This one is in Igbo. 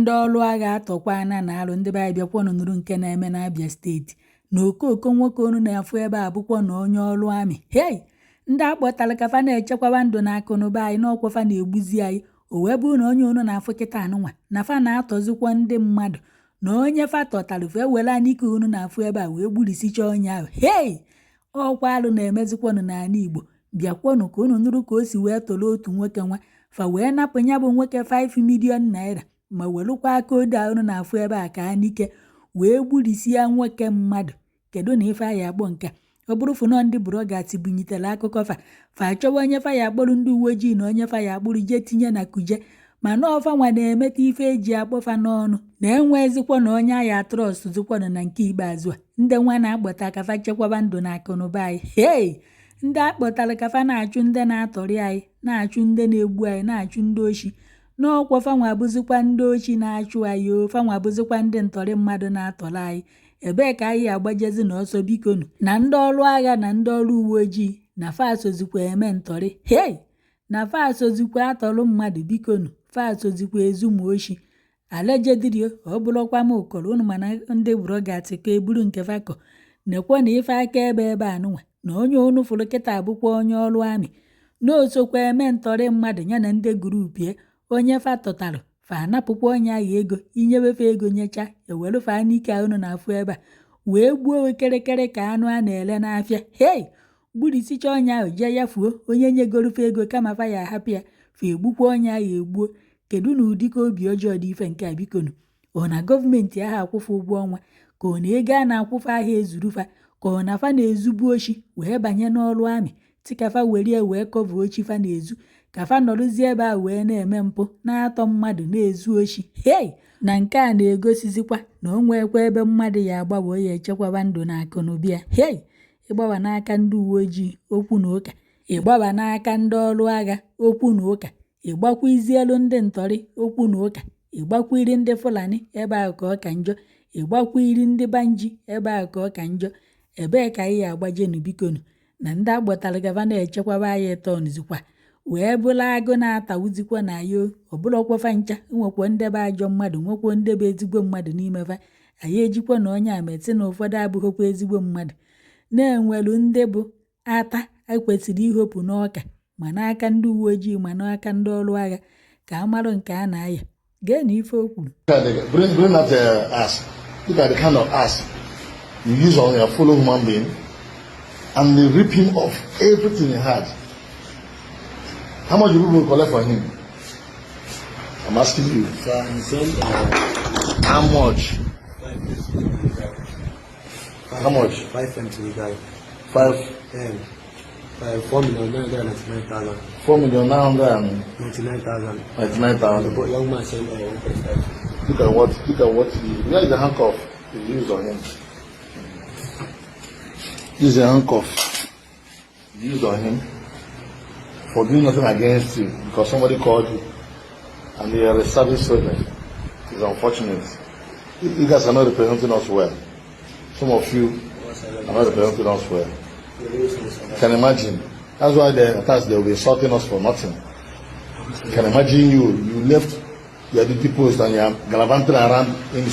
Ndị ọrụ agha atọkwana na alụ. Ndị be anyị, bịakwanụ nụrụ nke na-eme n'Abia Steeti na okooko nwoke unu na-afụ ebe a bụkwa na onye ọrụ amị. Hei, ndị akpọtara ka fa na-echekwaba ndụ na akụ na ụba anyị n'ọkwa fa na-egbuzi anyị. O wee bụrụ na onye unu na-afụ kịta anụnwa na fa na-atọzikwa ndị mmadụ, na onye fa tọtara, fa ewere anyike unu na-afụ ebe a wee gburisicha onye ahụ. Hei, ọkwa alụ na-emezikwanụ n'ala Igbo. Bịakwanụ ka unu nụrụ ka o si wee tọrọ otu nwoke nwa fa, wee napụ ya bụ nwoke 5 million naira, ma welụkwa aka odo a unu na-afụ ebe a ka anyike wee gburisia nwoke mmadụ. Kedu na ife anyị akpọ nke a? Ọ bụrụ fụnọ ndị bloggers bunyitere akụkọ fa, fa achọwa onye fa ya akpọrọ ndị uwe ojii na onye fa ya akpụrụ jee tinye na Kuje, mana ọfa nwa na-emeta ife eji akpọ fa n'ọnụ na enwezikwa na onye agha trust zikwanụ. Na nke ikpeazụ a, ndị nwa na-akpọta ka fa chekwaba ndụ na akụnụba anyị, hei, ndị akpọtara ka fa na-achụ ndị na-atọrị anyị, na-achụ ndị na-egbu anyị, na-achụ ndị oshi n'ọkwa, fanwa abụzikwa ndị oshi na-achụ anyị o. Fanwa abụzikwa ndị ntọrị mmadụ na-atọrọ anyị. Ebee ka anyị agbajezi na ọsọ, bikonu? Na ndị ọrụ agha na ndị ọrụ uwe ojii na fa sozikwa eme ntọrị, hei, na fa sozikwa atọrọ mmadụ, bikonu, fa sozikwa ezu ma oshi allegedly. Ọ bụrụkwa m ụkọrọ unu, mana ndị bloggers ka eburu nke fakọ nekwa na ife aka ebe ebe anụnwa na onye unu fụrụ kịta abụkwa onye ọrụ amị na osokwa eme ntọrị mmadụ, ya na ndị group ya. Onye fa tọtara, fa anapụkwa onye ahụ ego, inyewefe ego nyecha, ewerufe anyike unu na-afụ ebe a wee gbuo kịrịkịrị ka anụ a na-ere n'afịa. Hei, gburisicha onye ahụ jee ya fuo onye nyegorufe ego. Kama fa ya ahapụ ya, fa egbukwa onye ahụ egbuo. Kedu na ụdịka obi ọjọọ dị ife nke a, bikonu? Ọ na gọọmenti ahụ akwụfe ụgwọ ọnwa, ka ọ na ego a na-akwụfe ahịa ezurufa, ka ọ na fa na-ezubu oshi wee banye n'ọrụ amị tikafa werie wee cover ochi fa na-ezu, ka fa nọrụzie ebe a wee na-eme mpụ, na-atọ mmadụ, na-ezu oshi? Hei, na nke a na-egosizikwa na o nwekwa ebe mmadụ ya agbawa ya echekwaba ndụ na akụ na ụba ya. Hei, ịgbawa n'aka ndị uwe ojii, okwu na ụka; ịgbawa n'aka ndị ọrụ agha, okwu na ụka; ịgbakwa ndị ntọrị, okwu na ụka; ịgbakwiri ndị Fulani, ebe ahụ ka ọ ka njọ; ịgbakwiri ndị bandit, ebe ahụ ka ọ ka njọ. Ebee ka anyị agbajenu, bikonu? Na ndị akpọtara gava na-echekwaba anyị tọnzikwa wee bụrụ agụ na-atawuzikwa na ya. Ọbụlọkwa fa ncha nwekwa ndị bụ ajọ mmadụ, nwekwa ndị bụ ezigbo mmadụ n'ime fa. Anyị ejikwa na onye a metị na ụfọdụ abụghịkwa ezigbo mmadụ, na-enwelu ndị bụ ata ekwesịrị ihopụ n'ọka, ma n'aka ndị uwe ojii ma n'aka ndị ọrụ agha, ka a marụ nke a na-aya. Gee na ife o kwuru. Bring that axe. Look at the kind of axe you use on your fellow human being, and they rip him off everything he had. How much you people collect for him? I'm asking you. Sir, he sent How much? 5. How much? 5 M to the guy. Five M. 4,999,000. 4,999,000. 99,000. The young man sent 1.5. Look at what he, where is the handcuff he used on him? This is a handcuff used on him for doing nothing against you because somebody called you and they are a service soldier. It's unfortunate. You guys are not representing us well. Some of you are not representing us well. You can imagine. That's why the attacks, they will be insulting us for nothing. You can imagine you left your duty post and you are gallivanting around in